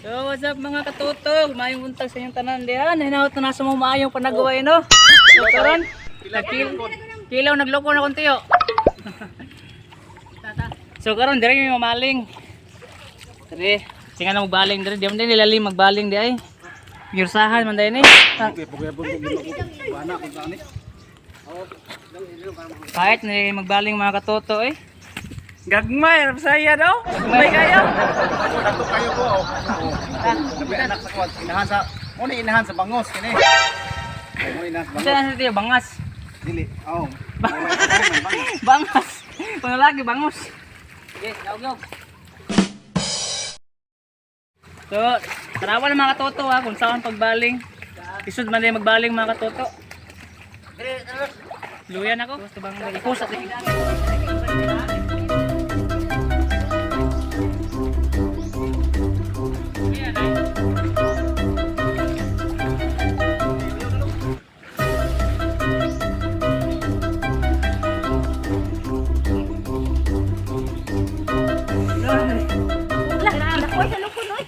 So what's up, mga katutog? Maayong buntag sa inyong tanan diha. Hinaot na nasa mo maayong panagaway, no. So karon, kilaw nagloko na kon tiyo. So karon dire mi mamaling. Dire, singa na magbaling dire, di man din nilalim magbaling di ay. Yursahan man dai ni. Kahit ni magbaling, mga katoto eh. Gagmay, saya daw. Gagmay kayo. Kato kayo ko. Oh. Labi anak sa kwan, inahan sa mo ni inahan sa bangos kini. Mo inahan sa Unsa bangos. na sa tiyo bangas? Dili. Oh. Bangas. Kung lagi bangus. Okay, laog. So, tarawa na, mga katoto, ha, kung saan pagbaling. Isod man din magbaling, mga katoto. Luyan ako. Gusto bang ikusat? Lakoy sa lukon oy.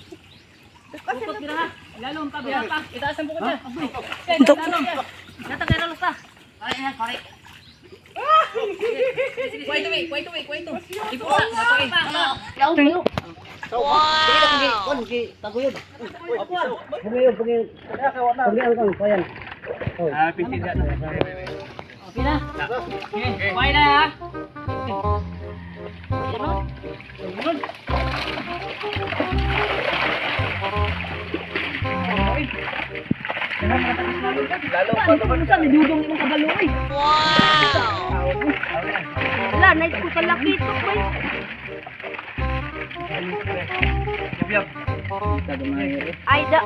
Bukot gira ha. Lalom pa biya pa. Itaas ang bukot niya. Lalom. Nata kay lalom pa. Ay ay pare. Kwai to, kwai to, kwai to. Ipusa, kwai pa. Ah, pisi na. Okay na. Okay, kwai na ha. Sunod. Lalo pa ni dudong imong kabalo oy. Wala na ko kalaki to oy. Ay da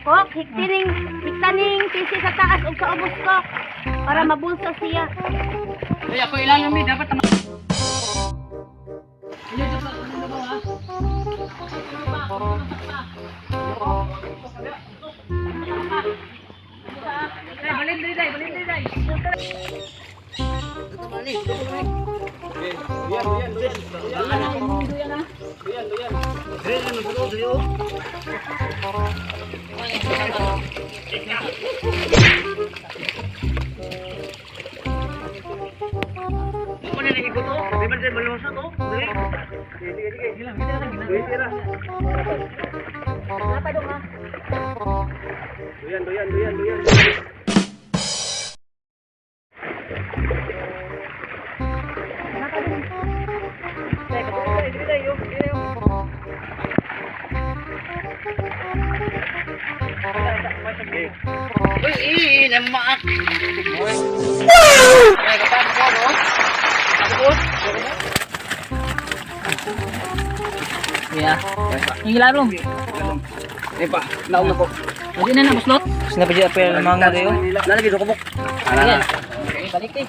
kok hiktining hiktaning sisi sa taas ug sa ubos ko para mabulsa siya. Ay, ako ilalim ni dapat tama. Dai, balin dai, dai, balin dai, dai. Duyan, duyan, duyan, duyan. Uy, namaak. Yeah. Yung ilalom. Eh pa, naong ako. Hindi na na buslot. Sinabi siya pa yung mga gayo. Lalagi do kubok. Sige. Okay, balik eh.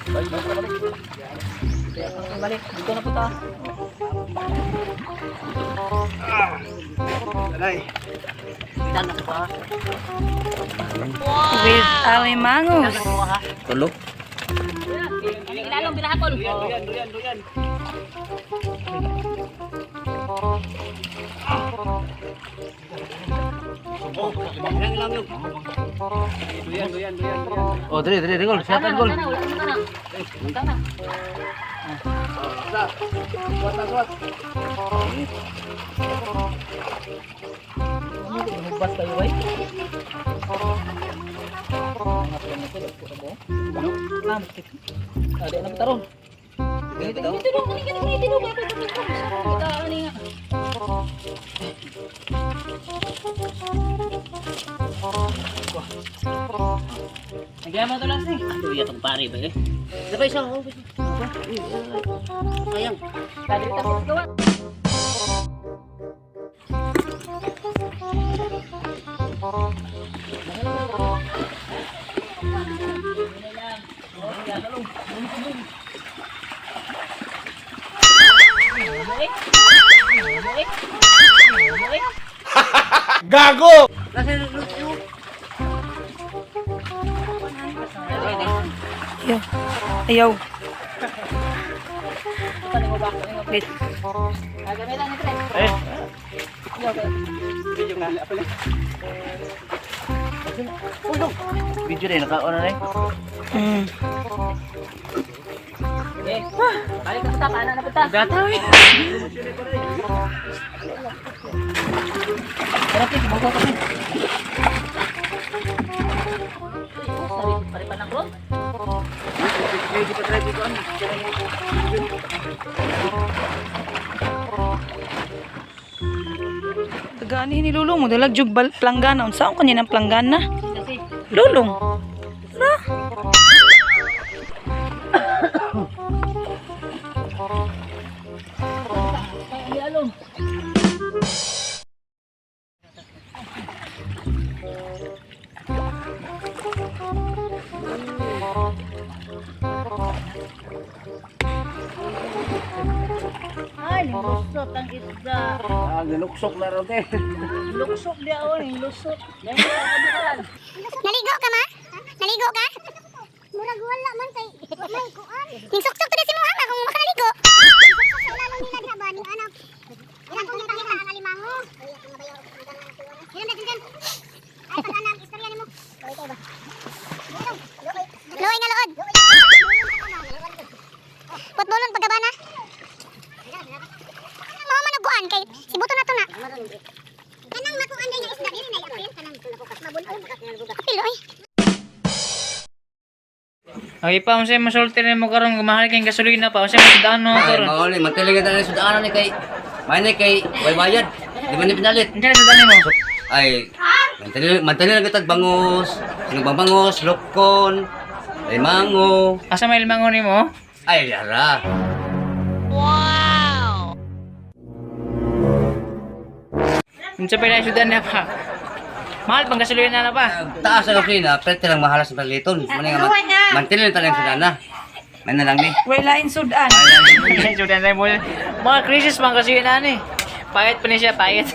Balik. Dito na po ta. Alay. With alimangus. Tulo. Ang ilalom binahakol. Duyan, duyan, duyan. Duyan, duyan, duyan, duyan. Oh, dire dire gol. Siapa gol? Wala na, wala na. Suat, suat. Hugbas kayo ay. Ah, di na taron. Ganito, ganito, ganito, ganito, ganito, ganito. Kita ani nga. Nagyama to lang si. Iya tong pare ba eh. Sabay siya. Oh. Sayang. Tadi ta sa gawa. Gago! Ayaw. Wait. Eh. na. Apil eh. Video rin naka-on na eh. Eh, balik na punta, paano na punta? Data eh. Tara, Pin, bangko ka, Pin. Pare pa ng ron. Ready pa ready ko ano. Tagani ni Lulong mo dalag jug planggana unsaon kanya ng planggana? Kasi, Lulong. Na. ay, alom. Ay, lusot ang isda. Ah, niluksok na raw te. Luksok di ako, lusot. Naligo ka ma? Naligo ka? Murag wala man kay may kuan. Ning suksok to si mo kung makanaligo. Suksok sa ilalong nila diha ba ning anak. Ilang kung kita ang alimango. Ilang na dyan. Ay pag anak istorya nimo. Luoy nga lood. Putbolon pagabana. Mao man og kuan kay si buto na to na. Kanang makuan day nga isda dili na apil kanang mabulol. Apil oy. Okay pa, unsay masulti nimo karon mahal kay gasolina pa, unsay masudaan mo Ay, karon? mao ni mantili ka na sudaan ni kay may ni kay way bayad. Di man ni pinalit. Unsay sudaan nimo? Ay, mantili mantili lang kitag bangus, sinubang bangus, lukon, limango. Asa may limango nimo? Ay, yara. Unsa pa lang sudan na pa? Mahal pang gasolina na pa. Taas ang gasolina, pero lang mahalas sa paliton. Muna nga mantili lang talagang sudana. May na lang ni. Way lain sudan. Sudan na mo. Mga crisis pang gasolina ni. Payat pa ni siya, payat.